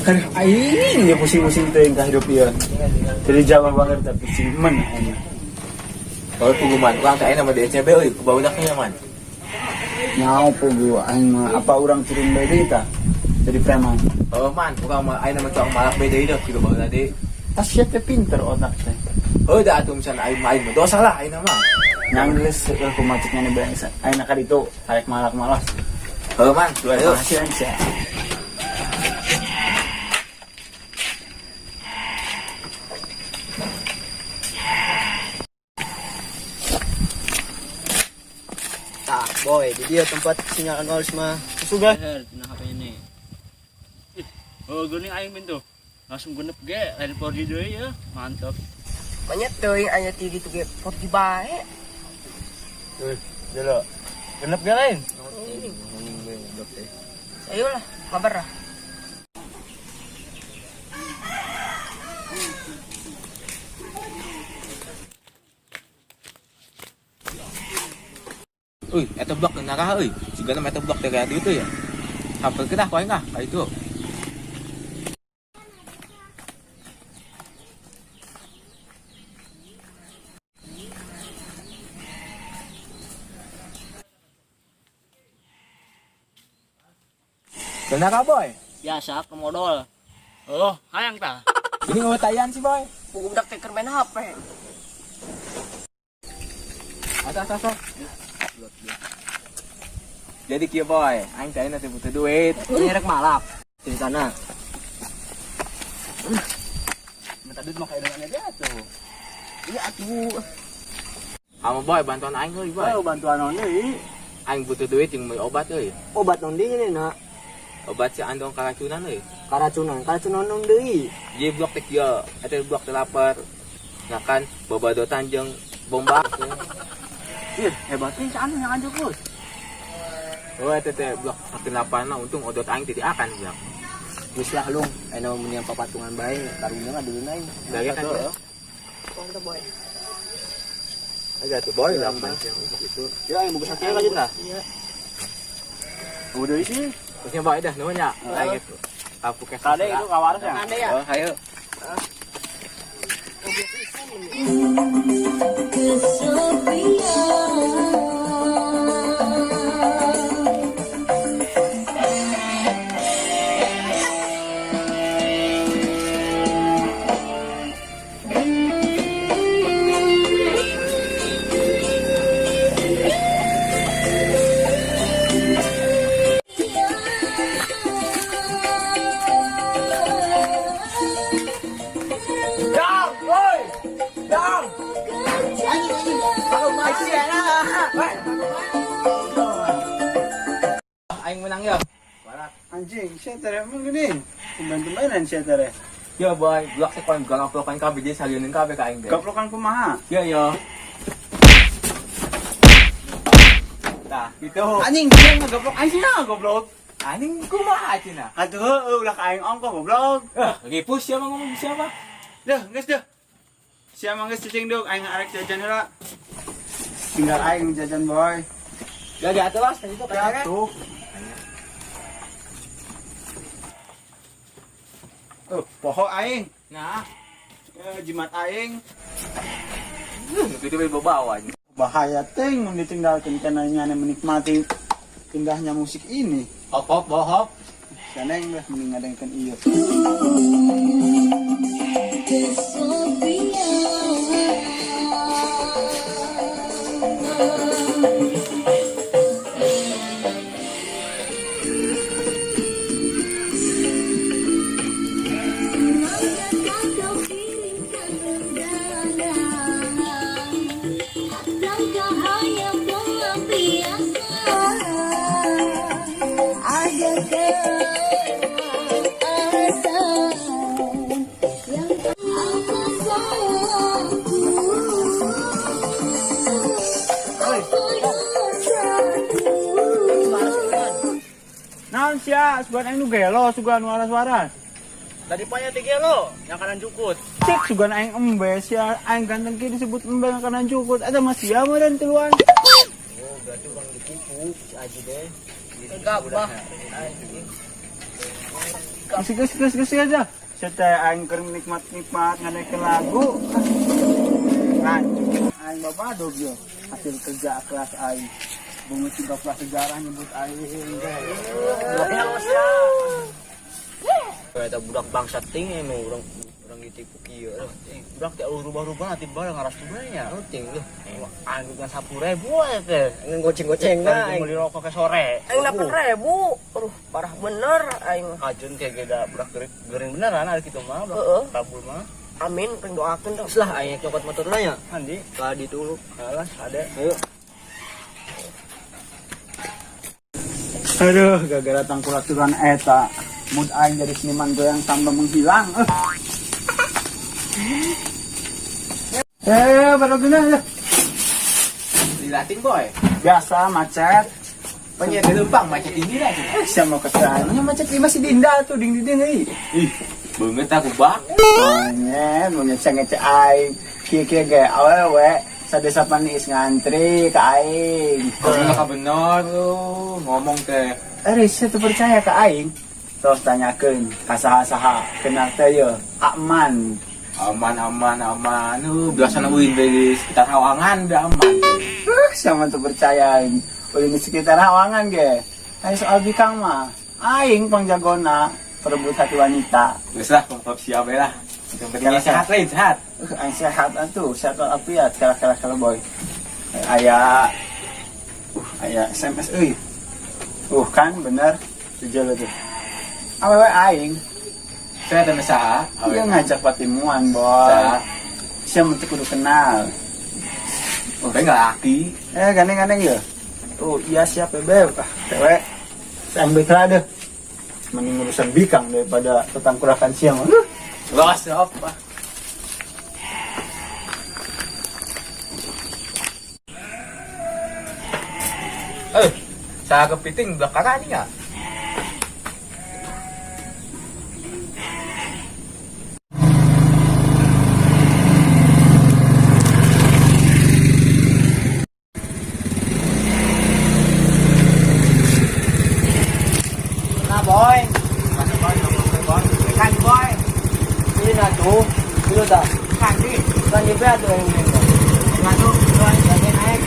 Aduh, aing ya pusing-pusing teuing ka hidup ieu. Jadi jauh banget tapi cimen aing. Kalau puguman, urang teh ayeuna mah di ECB euy, ku barudak nya man. Nyao pugu aing mah apa urang turun bae deui tah? Jadi preman. Oh man, urang mah ayeuna mah tuang malak bae deui deh, kieu baheula deui. Tas sia teh pinter otak teh. Heuh da atuh misalna aing mah aing mah dosa lah ayeuna mah. Nyanggeus heueuh kumaha cek nya bae aing ka ditu arek malak-malas. Heuh man, Luar ayo. biasa aing sia. Tah, boy, di dia tempat sinyal anualis mah. Sudah. Nah, HP ini. Ih, oh geuning aing min tuh. Langsung genep ge, lain 4G deui ya. Mantap. Banyak teuing aya ti gitu ge 4G bae. Tuh, dulu. Genep ge lain. Ayo lah, kabar lah. Euy, eta blok naraha euy. Sigana mah eta blok teh kaya ditu ya. Hampir kita ku aing ah, ka itu. Benar boy? Biasa ke modal. Oh, hayang tah. Ini ngetayan sih boy. Pugu budak teh keur main HP. Atas atas. Jadi kieu boy, aing teh nanti butuh duit. Ini rek malak. Ceritana. Minta duit mah kayak dengan dia tuh. Iya atuh. Amo boy, bantuan aing euy boy. Oh, bantuan naon deui? Aing butuh duit jeung meuli obat euy. Obat naon deui nya, nak? Obat si andong karacunan euy. Karacunan, karacunan naon deui? Jadi blok teh kieu, eta blok teh lapar. Nah kan babadotan jeung bomba. Ih, hebat nih si anu yang anjuk bos. Oh, eta teh blok saking laparna untung odot aing teu diakan blok. Geus lah lung, aya mun yang papatungan bae karunya ngadueun aing. Dari kan. Tong teh boy. Ada tuh boy lapar. Gitu. Ya, aing boga sakieu lanjut lah. Iya. Udah isi. Terusnya boy dah nuhun ya. Aing gitu. Kapu kes. Kade itu kawaras ya. Kade ya. Oh, hayo. Dong, woi. Dong. Aing menang ya. Barat. Anjing, sia teh emang gini. Tumben-tumbenan sia teh. Ya boy, blok sih kon gaplokan kabeh jadi salieuneun kabeh ka aing teh. Gaplokan kumaha? Ya ya. Tah, gitu. Anjing, dia ngagoblok aing sia goblok. Anjing kumaha cenah? Atuh heueuh ulah ka aing ongkoh goblok. Eh, ripus siapa ngomong siapa? Dah, geus dah. Sia mah geus cicing deuk aing arek jajan heula. Tinggal aing jajan boy. Ya di atas lah, itu Ya tuh. Oh, poho aing. Nah, Ya, jimat aing. itu we bawa anjing. Bahaya ting mun ditinggalkeun kana nyane menikmati indahnya musik ini. Hop hop hop. Ganeng lah mending ngadengkeun ieu. Naon sia, sugan aing nu gelo, sugan waras-waras. Tadi panya teh gelo, yang kanan jukut. Cek sugan aing embe sia, aing ganteng kieu disebut embe yang kanan jukut. Eta mah sia meureun tiluan. Oh, berarti urang ditipu si Aji deh. Enggak, bah. Geus geus geus geus aja. Sia teh aing keur nikmat-nikmat ngadengekeun lagu. Lanjut. Aing babadog yo. Hasil kerja keras aing. Bunga tiga sejarah nyebut aing ge. Eta budak bangsat ting emang urang urang ditipu kieu lah. Budak teh rubah-rubah nanti barang ngaras nya. Ting lu. Aing kan 10.000 aja teh. Aing goceng-goceng na aing. Beli rokok ke sore. Aing 8.000. Aduh, parah bener aing. Ajun kayak geda budak gering beneran ada gitu mah, Heeh. budak kabul mah. Amin, pring doakeun dong. Geus lah aing nyokot motor lah ya. Mandi. Ka ditu lu. Alah, ada. Ayo. Aduh, gara-gara tangkulaturan eta. Mood aing jadi seniman goyang tambah menghilang. Baru guna ya. Dilatih boy. Biasa macet. Banyak di lempang macet ini lah. Siapa mau kesana? Macet ini masih dinda tuh ding ding ding. Ih, banget aku bak. Monyet, monyet ngece aing. Kieu-kieu ge awewe sadesa panis ngantri ka aing. Kau nggak bener lu ngomong teh. Saya tuh percaya ka aing. Terus tanyakeun ka saha-saha kenal teh ye aman. Aman aman aman. Biasanya uin di sekitar hawangan udah aman. Siapa tuh percaya aing. Ulin di sekitar hawangan ge. Ayo soal bikang mah. Aing pangjagona perebut hati wanita. Geus lah, pengkop siap lah. Yang penting sehat lain sehat. Aing sehat atuh, sehat walafiat kalah-kalah kalah boy. Aya aya SMS euy. Kan bener tujuh tuh. Awewe aing Saya teh saha? dia ngajak patimuan boy. Saha? Siapa teu kudu kenal. Saya nggak laki. Gandeng-gandeng ya. Oh, iya siap beb. Ah, cewek. Saya ambil deh. Mending urusan bikang daripada tetangkurakan siang. Los, apa? Saya kepiting belakangan ini ya. Nah, boy. Kan boy. Ini nah tuh. Dulu dah. Kan di. Kan di tuh yang ini. Nah tuh, tuh naik.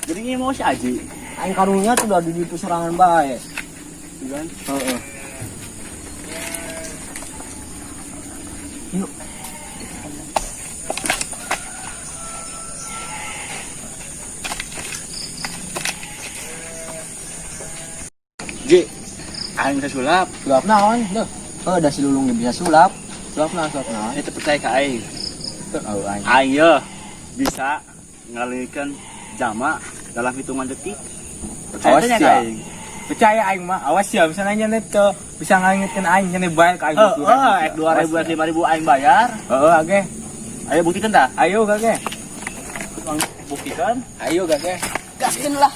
Jadi ini mau si Aji. Aing karunya tuh udah di ditu serangan bae. Kan? Heeh. Yuk. Ji, aing bisa sulap. Sulap naon? Duh. Oh, da si Lulung bisa sulap. Sulap naon, sulap naon. Itu percaya ke aing. Oh, aing. Aing ya bisa ngalihkan jama dalam hitungan detik. Percaya Awas tanya ya. ke aing. Percaya aing mah, awas ya bisa nanya nih tuh, bisa ngingetin aing nya bayar ke aing. Heeh, 2.000 5.000 aing bayar. Heeh, oke. Ayo buktikan dah. Ayo gage. Buktikan. Ayo gage. Gaskeun lah.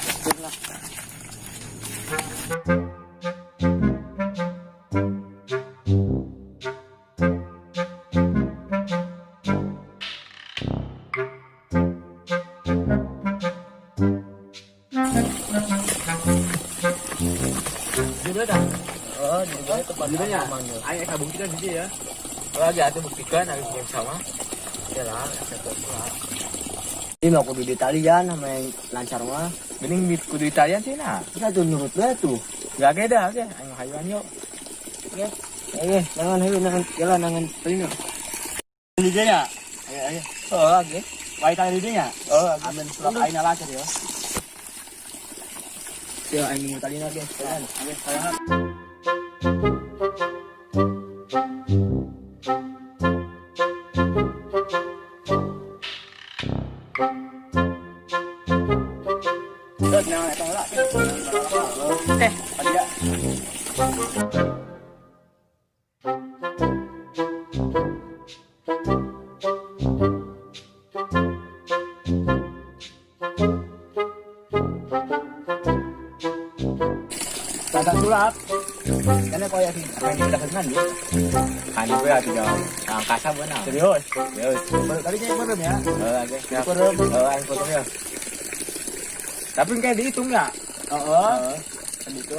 Oh, jadi tempat aman ya. Aing eka buktikan gitu ya. Kalau lagi atuh buktikan aing belum sama. Ya lah, lah. Ini mah kudu ditalian sama yang lancar mah. Mending kudu Italian sih nah. Kita tuh nurut bae tuh. Gage dah, oke. Aing hayuan yuk. Ayo, nangan hayu nangan jalan nangan telinga. Di ya. Ayo ayo. Oh, oke. Wae tanya di nya. Oh, Amin sulap aing lancar ya. Ya, aing mau talina ge. Jalan. Oke, sayang. Tata sulap. Karena kau yakin Apa yang kita senang dia? Kan gue atuh jauh. Angkasa beunang. Serius. Serius. Tadi kayak berem ya. Heeh, oke. Siap. Berem. Heeh, aing foto ya. Tapi kayak dihitung ya? Heeh. Kan itu.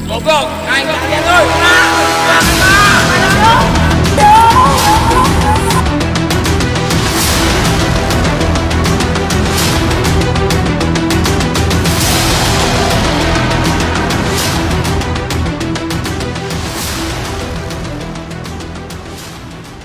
Goblok, aing kalian euy.